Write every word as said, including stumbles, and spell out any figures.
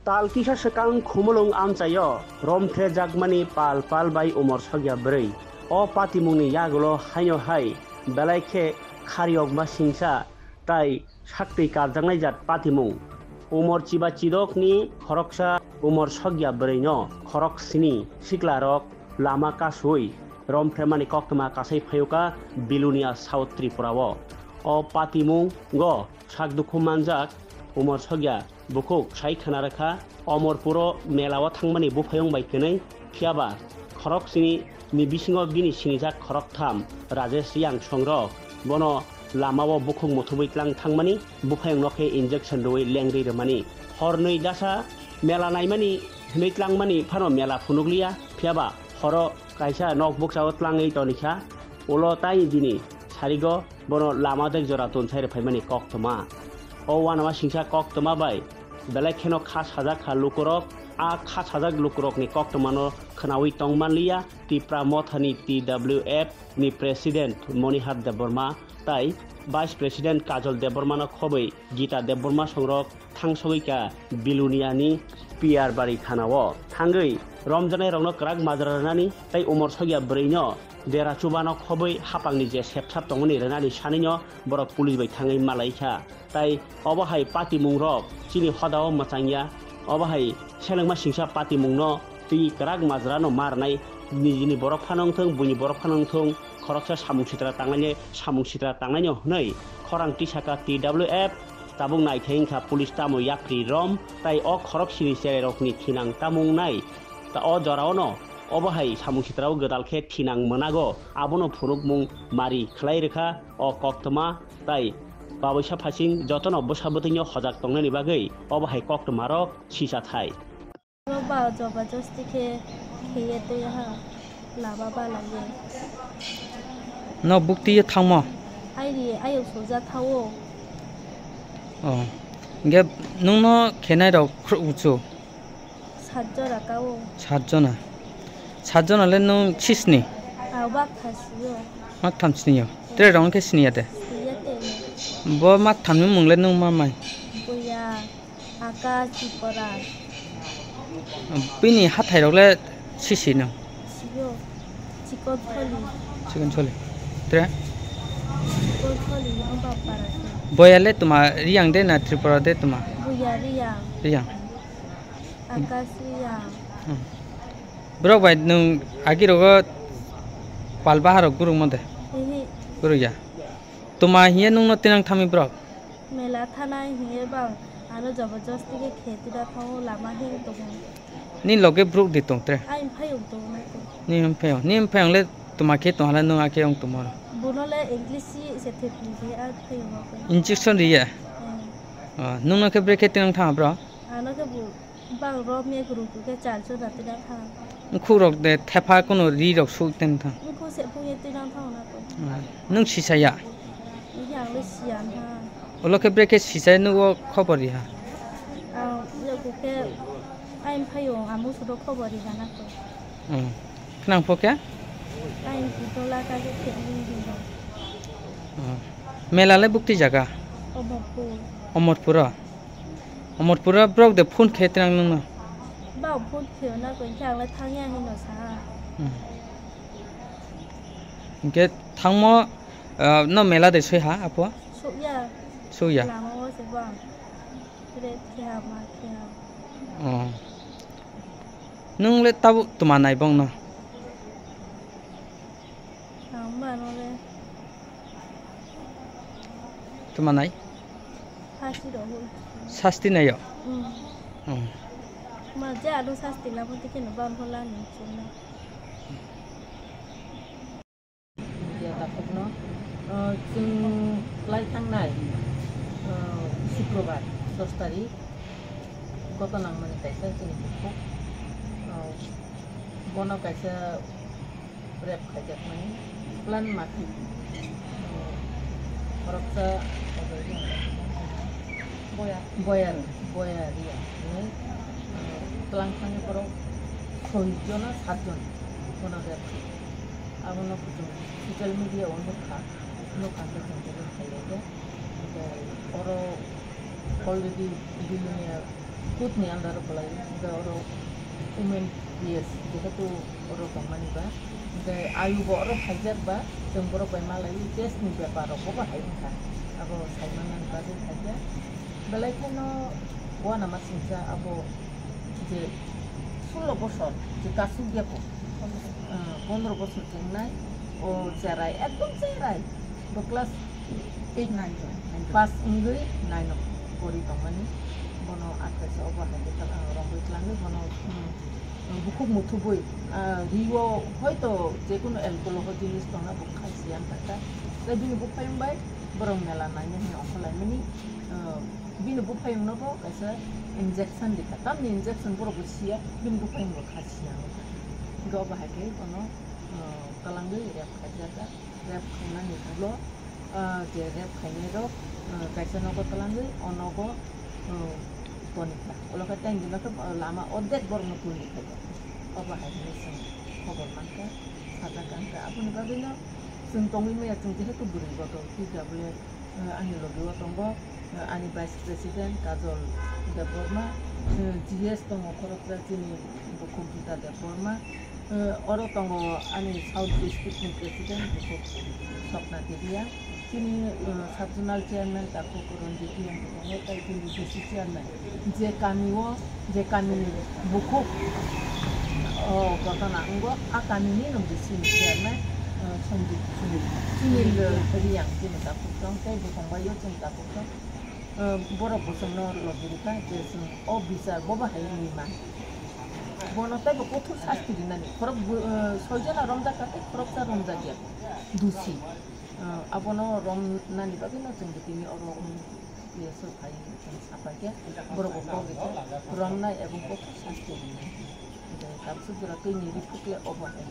Tal kisa swkang Khumulwng amchaio romphrejakmani pal pal bai Umor Sokya bwrwi. O patimungni yagulo haino hai belai khe khariyokma singsa tai saktwi karjaknai jat patimung. Umor chiba chidokni khoroksa Umor Sokya bwrwino khorok sini siklarok lama kasui romphemani koktwma kasai phaiyokha Bilonia South Tripura o. O patimungo sak dukhu manjak Umor Sokya bukhuk sai khwna rwkha Omorpuro melao thangmani buphayung bai kwnwi, phiyaba khorok sini ni bisingo bini sinijak khoroktham Rajesh Reang songrok bono lamao bukhuk muthubwi tlang thangmani, buphayungno khe injection rwui lengri rwmani. Hornwi dasa mela naimani hwnwi tlangmani phano mela phunukliya, phiyaba horo kaisa nok buksao tlangwi tonikha, ulo tai bini sarigo bono lama dek jora tonsai rwphaimani koktwma. O uanama singsa koktwma bai belai kheno kha sajak kha lukurok, a kha sajak lukurokni koktwmano khwnaui tong manliya Tipra Mothani T W F ni President Monihar Debbarma tai Vice President Kajol Debbarmano khobwi Gita Debbarma songrok thangsogwi kha Biluniani P R Bari thanao thangwi romjaknairokno kwrak majra rwnani tai Umor Sokya bwrwino dera chubano khobwi hapangni je sepsap tongmani rwnani sanino borok police bai thangwi malai kha. Tai obo hai patimungrok chini hodao mwchangya, obo hai selengma singsa patimungno twi kwrak majrano ma rwnai, nijini borok phano wngthung, buini borok phano wngthung, khoroksa samung sitra tangnaino, samung sitra tangnaino hwnwi khorang tisaka T W F. Tabuk naithai wngkha police tamo yapri rom, tai o khorok sini cherairokni thinang tamo wngnai. Ta o joraono obo hai samung sitrao gwdal khe thinang mwnago, abono phunukmung mari khlai rwkha o koktwma tai baboisa phasing jotono bwsa bwtwino hojak tongnani bagwi obo hai koktwmarok sisa thai. Ba jobajosti khe kheye twi ha lama balaiye. No bukti ye thangmo? Aini ayok soja thawo. Oh. Hingke nungno khenai rok khru-, uchu? Sat jora kao. Sat jona. Sat jona le nung sisni? Ao bak thasio. Mak tham siniyo. Tere rong khe siniya de? Siniya te. Bo mak thamni mung le nung ma mai? Buya. Aka Chipora. Bini hathairok le sisi no? Siyo. Chikon Tholi. Chikon Tholi. Tre? Chikon Tholi, Ombapara. Boya le tuma Riyang de na Tripura de tuma? Buya Riyang. Riyang. Akash Riyang. Hmm. Borok bai nwng agi rogo pal bahar rok gurung mo de? Ehe. Gurung ya. Tuma hiye nungno tinang thami borok? Mela thanai hiye bang ano jobojosti khe khe tida thango lama him tongo. Ni loge borok di tong tre? Ai phayung tongo nai ko. Ni him phayung, ni him phayung le tuma khe tong hala nung akhe ong tongmo ro. Bono le English si se thepni de a phayung ko. Injection riya? Eh. Ah, nungno khe brekhe tinang thang bro? Ano khe bo bang rom ye guru khe chal chal da tida thang. Khuk rok de thepha kono ri rok suk ten thang. Khuk se phung ye tinang thang na ko. Ah, nung sisaya? Iya, ang le siya na. Ulo khe brekhe sisai nugo khobor riha? Ang yago khe ain phayo, amu sudo khobor riha na ko. Hmm. Khnang pho khe? Ain pito la ka khe khe ni di. Hmm. Mela le bukti jaga? Omorpur. Omorpuro? Omorpuro borok de phone khe twlang nungno? Ba phone khe na ko, ang le thangya hino sa. Hmm. Hingke thangmo, ah, no mela de soi ha, apo? Sokya. Sokya? Lama o se bang. Red khe ha, ma khe ha. Oh. Nung le tabuk tuma nai bong no? Ang ba no le. Tuma nai? Sasti rok. Sasti nayo? Hmm. Hmm. Ma je ado sasti labo tike no bang hola ni chuna. Media takhukno, uh, chwng klai thangnai, uh, Sukrobar dos tarik goto nangmani kaisa chini bukhuk, uh, bono kaisa rape khaijakmani plan ma khe, uh, khoroksa boya, boya, boya riya hwnwi, uh, twlang thangwi borok soi jona, sat jon bono rape khaijak. Abono kuchuk social media o nukha, nukha khe chwng teibo khailai khe. Hwnkhe oro already Bilonia Court ni under o kwlai, hwnkhe oro women P S, jehetu oro tongmani ba, hwnkhe ayu bo oro phaijak ba, chwng borok bai malai test ni bepar rok bo bahai wngkha, abo saimanani bagwi khaikhe. Belai kheno uanama singcha abo je sullo bosor je kasuk ya ko, ah, pondro bosor chengnai, o cherai, ekdom cherai, bo class eight, nine, pass wngwi nine o pori tongmani, bono atkaisa obo hai khe ta-, ah, romwi twlangwi bono, hmm, bukhuk muthubwi, ah, rio hoito jekunu alcohol o jinis tongna bo khai siyan kha, tei bini buphayung bai borok mela naina hwnwi ongkhorlaimani, ah, bini buphayungno bo kaisa injection rikha, tamni injection borok bo siya, bini buphayung bo kha siya wngkha. Hwnkhe obo hai khe bono, ah, twlangwi rape khaijak kha. Rape khainani ulo, ah, je rape khainai rok, ah, kaisa nogo twlangwi o nogo, ah, tonikha. Ulo khe tei hwnwi khe lama ordek borokno tuli khaikha. Obo hai hwnwi chwng khobor mankha, sajak kha. Hwnkhe aboni bagwino chwng tongwi maya, chwng jehetu bwrwi bodol P W, ah, ani logi o tongo. Ani Vice President Kajol Debbarma, G S tongo khoroksa chini bukhuk Gita Debbarma, oro tongo ani South District ni President bukhuk Swapna Debia, chini Sub Zonal Chairman takhuk Ranjit Reang tongo, tei chini D C Chairman je kami o, je kami ni bukhuk o ghotona wngo, a kami ni nwng D C ni Chairman Sanjit Sunil, Sunil Reang chini takhuk tong, tei bwsong bai o chini takhuk tong. Borok bo chwngno logi rwkha je chwng o bichar bo bahai wngwi man. Bono teibo kothor sasti rinani. Khorok bo-, soijona romjak kha tei khoroksa romjak ya. Dusi. Abono romnani bagwino chwng bo tini oro wng ye sok hai chwng sapai khe borok bo kok rikha romnai ebong kothor sasti rinai. Tamsuk jora twini riphuk le obo hai.